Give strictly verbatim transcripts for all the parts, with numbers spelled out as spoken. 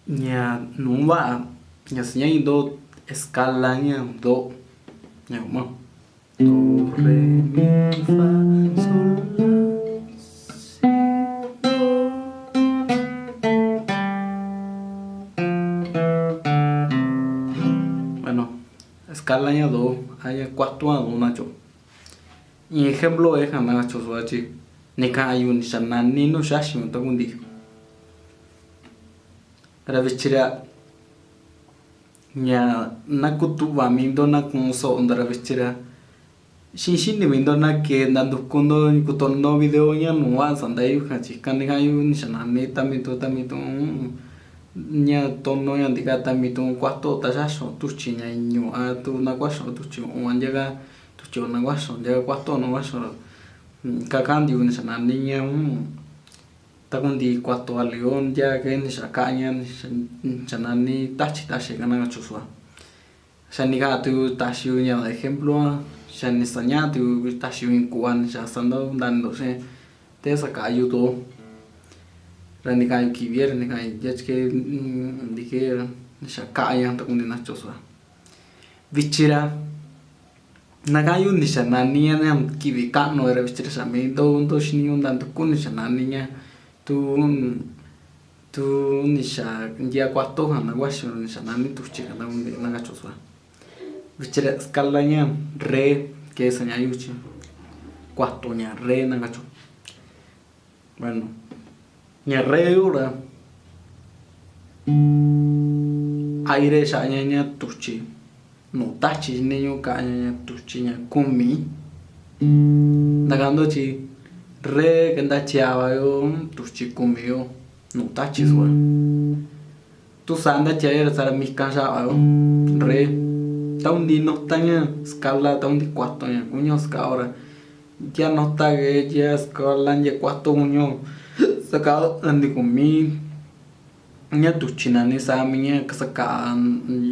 Ña nu'u va'am, ña saña in do escala ña do. Ña guma do, re, mi, fa, sol, la, si, do. Bueno, escala ña do, a ña cuarto ña do na cho. In ejemplo e ja na ga cho sua chi, ni ka ayu ni sa nani nu sa si un ta kundi. Ra vichi ra ña na kutuva mi do na kuun so nda ra vichi ra. Sin sin ni mi do na ke nda nduku ndo kuto no video ña nu'u va'am sa nda yu ka chi ka ni ka yu ni sa nani ta mi tu ta mi tu. Ña tono ña ntika ta mi tu cuarto ta sa so tuchi ña iñu a tu na kua so tuchi un a ntia ka tuchi o na kua so ntia ka cuarto na kua so. Ka ka ntiu ni sa nani ña. Ta kundi cuarto a león ya ke ni sa ka ña ni sa nani tachi tachi ka na ga cho sua. Sa ni ka tu tachi u ña ejemplo a sa ni saña tu tachi u in kua ni sa sa ndo nda ndo se te sa ka yu to. Ra ni ka yu kivi ra ni ka ya chi ke ndi ke ni sa ka ña ta kundi na cho sua. Vichi ra na ka yu ni sa nani ña na kivi ka'nu ra vichi ra sa mi do do si ni yu nda nduku ni sa nani ña. Tu tu ni sa ntia cuarto ja na kua si ni sa nani tuchi ka na kundi na ga cho sua. Vichi ra escala ña re ke saña yu chi. Cuarto ña re na ga cho. Bueno, ña re yu ra aire sa ña ña tuchi. Nu'u tachi ni yu ka ña ña tuchi ña kumi. Nda ka ndo chi re ke nda chia va yu tuchi kumi yu. Nu'u tachi sua. Tu sa nda chia ra sa ra mi ka sa va yu. Re. Ta kundi nota ña escala ta kundi cuarto ña kuñu ska ora. Ntia nota ke ntia escala ntia cuarto kuñu. Sa ka ndi kumi. Ña tuchi nani sa mi ña ka sa ka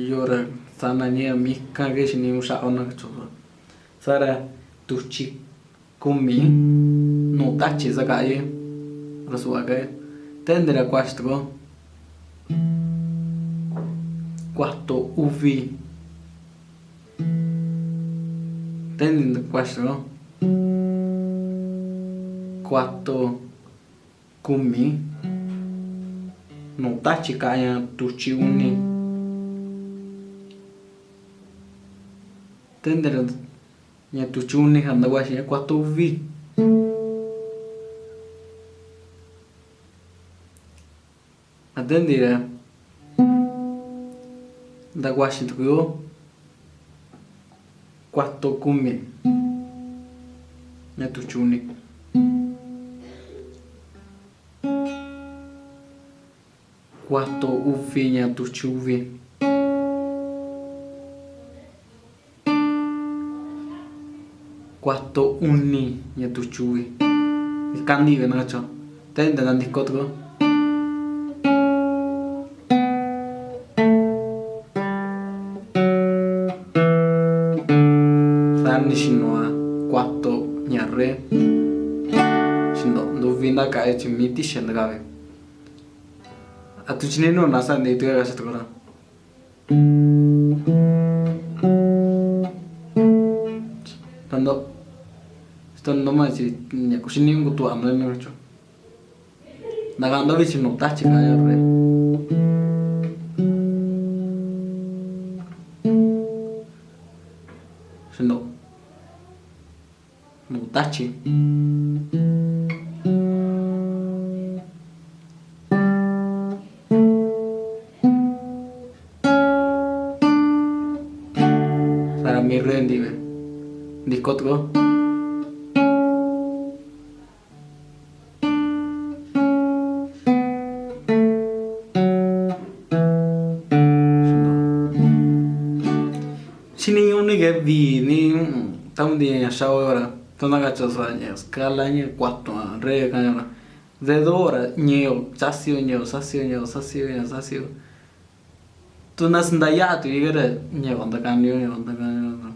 yu ra sa nani mi ka ke si ni un sa o na ka cho. Sa ra tuchi kumi. Nu'u tachi sa ka ye. Ra sua ka ye. Tende ra kua si tu ko. Cuarto uvi. Tende nda kua si tu ko. Cuarto kumi. Nu'u tachi ka ña tuchi uni. Tende ra ña tuchi uni ja nda kua si ña cuarto uvi. Atende ra nda kua si tu ko. Cuarto kumi. Ña tuchi uni. Cuarto uvi ña tuchi uvi. Cuarto uni ña tuchi uvi. Ika ntivi na ka cho. Tende nda ntiko tu ko. Sa ni si nua cuarto ña re. Si ndo nduvi nda ka e chi mi ti si nda ka ve. A tu chi ni nu na sa ni tu ka sa tu ko ra. Tando. Esto no ma chi ña ku si ni un ku tu a no me cho. Nda ka ndo vi si nu'u tachi ka ya re. Si ndo. Nu'u tachi. Sa ra mi re ntivi. Ntiko tu ko. Si ni uni ke vi ni ta un di ña sa ora. Ta na ka cho sa ña escala ña cuarto a re ka ña ora. Dedo ora ñeo sasio ñeo sasio ñeo sasio ñeo sasio. Tu na sndaya tu i ke ra ñeo nda ka ñeo ñeo nda ka ñeo.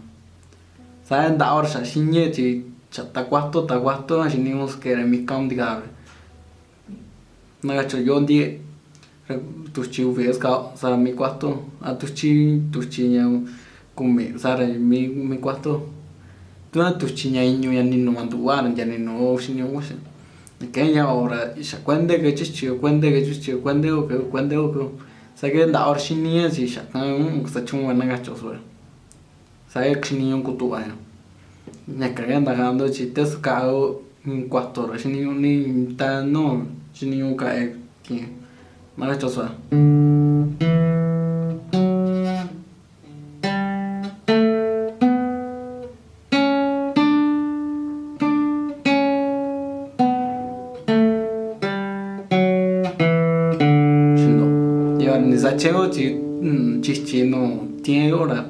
Sa nda ora sa si ñe chi cha ta cuarto ta cuarto si ni mus ke ra mi kam di ka ve. Na ka cho yo ndi. Tus tsis ua vim, sa mi cuarto, a tus tsis, tus tsis ña kumi, sa mi, mi cuarto. Tus, tus tsis ña iñu, ña ni nua ntu ua, ña ni nua ua si ni ua si. Ke ña ora sa kua ntej ke tsis tsis, kua ntej ke tsis tsis, kua ntej ua ke, kua ntej ua ke. Sa ke nta ora si ni tsis sa ke, sa tshum ua na ka tso sua. Sa ke si ni ua kuv tus ua. Ña ka ke nta ka ntawd tsis teb xwb ka, cuarto ua si ni ua ni ta no, si ni ua ka e ki. Na ka tso sua. Tsis nto, yog nws xav tsheb tsis, tsis tsis no tiag ua.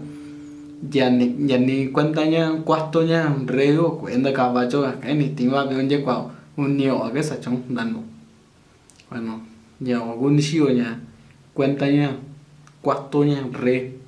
Yog ni cuenta nyab cuarto nyab re ua kuv ntawd ka vas tso, ka ni tiv vas pem nce kuam ua ni ua ke xav tshoob nta no. Yog ua kuv ni sib ua nyab cuenta nyab cuarto nyab re.